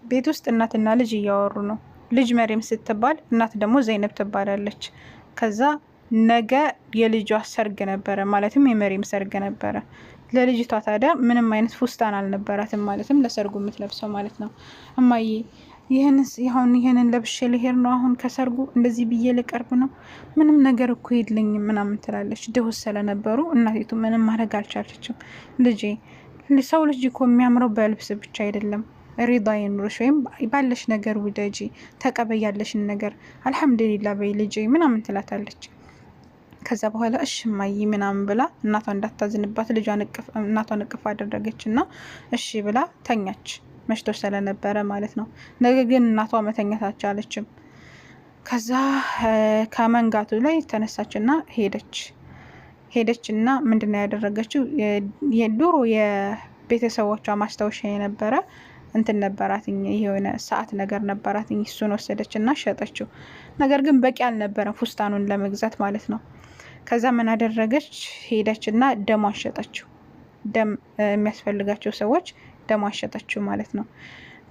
ቤት ውስጥ እናትና ልጅ እያወሩ ነው። ልጅ መሬም ስትባል እናት ደግሞ ዘይነብ ትባላለች። ከዛ ነገ የልጇ ሰርግ ነበረ፣ ማለትም የመሬም ሰርግ ነበረ። ለልጅቷ ታዲያ ምንም አይነት ፉስታን አልነበራትም፣ ማለትም ለሰርጉ የምትለብሰው ማለት ነው። እማዬ ይህን ይህንን ለብሼ ልሄድ ነው፣ አሁን ከሰርጉ እንደዚህ ብዬ ልቀርብ ነው፣ ምንም ነገር እኮ የለኝም ምናምን ትላለች። ድሆች ስለነበሩ እናቲቱ ምንም ማድረግ አልቻለችም። ልጄ ሰው ልጅ እኮ የሚያምረው በልብስ ብቻ አይደለም፣ ሪዳ ይኑርሽ ወይም ባለሽ ነገር ውደጂ፣ ተቀበይ ያለሽን ነገር አልሐምዱሊላ በይ ልጄ ምናምን ትላታለች። ከዛ በኋላ እሺ እማዬ ምናምን ብላ እናቷ እንዳታዝንባት ልጇን እናቷን እቅፍ አደረገች እና እሺ ብላ ተኛች። መሽቶ ስለነበረ ማለት ነው። ነገር ግን እናቷ መተኛት አልቻለችም። ከዛ ከመንጋቱ ላይ ተነሳችና ሄደች። ሄደች እና ምንድነው ያደረገችው? የድሮ የቤተሰቦቿ ማስታወሻ የነበረ እንትን ነበራት፣ የሆነ ሰዓት ነገር ነበራት። እሱን ወሰደች እና ሸጠችው። ነገር ግን በቂ አልነበረም ፉስታኑን ለመግዛት ማለት ነው። ከዛ ምን አደረገች? ሄደች እና ደሟን ሸጠችው። ደም የሚያስፈልጋቸው ሰዎች ደሟን ሸጠችው ማለት ነው።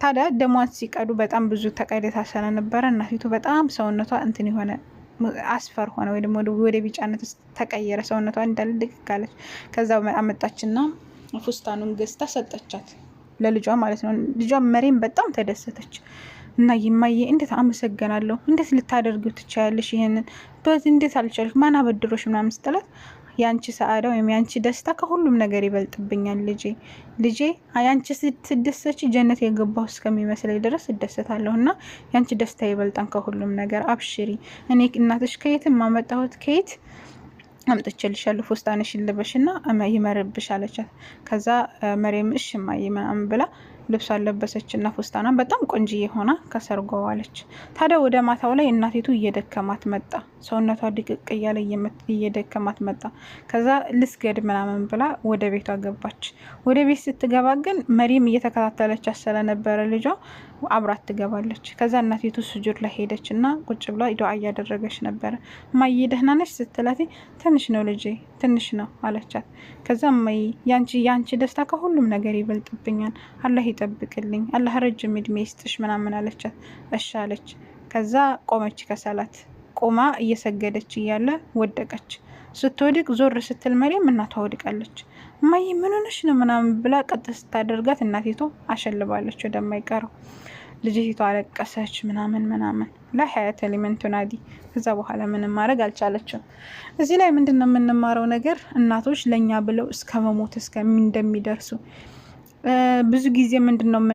ታዲያ ደሟን ሲቀዱ በጣም ብዙ ተቀደታ ስለነበረ እናቲቱ በጣም ሰውነቷ እንትን የሆነ አስፈር ሆነ፣ ወይ ደግሞ ወደ ቢጫነት ተቀየረ። ሰውነቷ እንዳለ ድቅቅ አለች። ከዛ አመጣችና ፉስታኑን ገዝታ ሰጠቻት ለልጇ ማለት ነው። ልጇ መሬም በጣም ተደሰተች። እና ይማዬ እንዴት አመሰግናለሁ፣ እንዴት ልታደርጊው ትችያለሽ? ይሄንን እንዴት አልቻልሽ? ማን አበድሮሽ ምናምን ስትላት ያንቺ ሰዓዳ ወይም ያንቺ ደስታ ከሁሉም ነገር ይበልጥብኛል ልጄ፣ ልጄ ያንቺ ስትደሰች ጀነት የገባሁ እስከሚመስለኝ ድረስ እደሰታለሁ እና ያንቺ ደስታ ይበልጣን ከሁሉም ነገር፣ አብሽሪ፣ እኔ እናትሽ ከየትም ማመጣሁት ከየት አምጥቼልሻለሁ፣ ፉስታንሽን ልበሽና ይመርብሽ አለቻት። ከዛ መሬም እሺ እማዬ ምናምን ብላ ልብሷን ለበሰች እና ፉስታኗን በጣም ቆንጅዬ ሆና ከሰርጓ ዋለች። ታዲያ ወደ ማታው ላይ እናቲቱ እየደከማት መጣ። ሰውነቷ ድቅቅ እያለ እየደከማት መጣ። ከዛ ልስገድ ምናምን ብላ ወደ ቤቷ ገባች። ወደ ቤት ስትገባ ግን መሪም እየተከታተለች ስለነበረ ልጇ አብራት ትገባለች። ከዛ እናቲቱ ስጁድ ላይ ሄደች እና ቁጭ ብላ ዱዓ እያደረገች ነበረ። እማዬ ደህና ነሽ ስትላት ትንሽ ነው ልጄ ትንሽ ነው አለቻት። ከዛ እማዬ ያንቺ ደስታ ከሁሉም ነገር ይበልጥብኛል፣ አላህ ይጠብቅልኝ፣ አላህ ረጅም እድሜ ይስጥሽ ምናምን አለቻት። እሺ አለች። ከዛ ቆመች ከሰላት ቆማ እየሰገደች እያለ ወደቀች። ስትወድቅ ዞር ስትል መሬም እናቷ ወድቃለች። እማዬ ምን ሆነሽ ነው ምናምን ብላ ቀጥ ስታደርጋት እናቲቱ አሸልባለች ወደማይቀረው። ልጅቷ አለቀሰች ምናምን ምናምን لا حياة لمن تنادي። ከዛ በኋላ ምንም ማድረግ አልቻለችም። እዚህ ላይ ምንድን ነው የምንማረው ነገር? እናቶች ለእኛ ብለው እስከ መሞት እስከ እንደሚደርሱ ብዙ ጊዜ ምንድን ነው